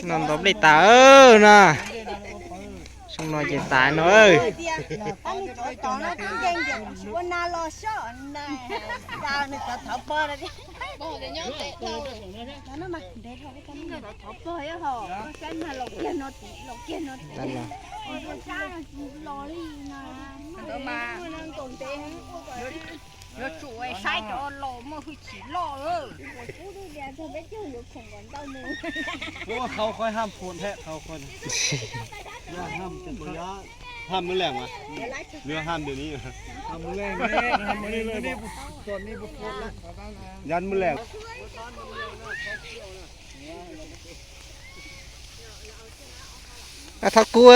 No ntaus nplej tas no. Xyoo no ces tas no. Yuav tsum saib cov laus muaj hwj chim loj. Ua khau qhov ham phuam thiab khau qhov ham, ham mab leej mas, nws ham dim ni, yam mab leej. Thov kuv.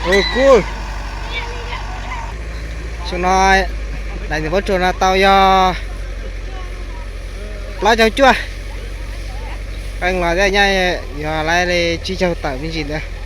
Ua kuv. Xyoo no daim ntim pob tsuas no tau yog plaub caug cuaj. Qee los thiab, nyob yog lawv li tsib caug tawm me ntsis ntawd.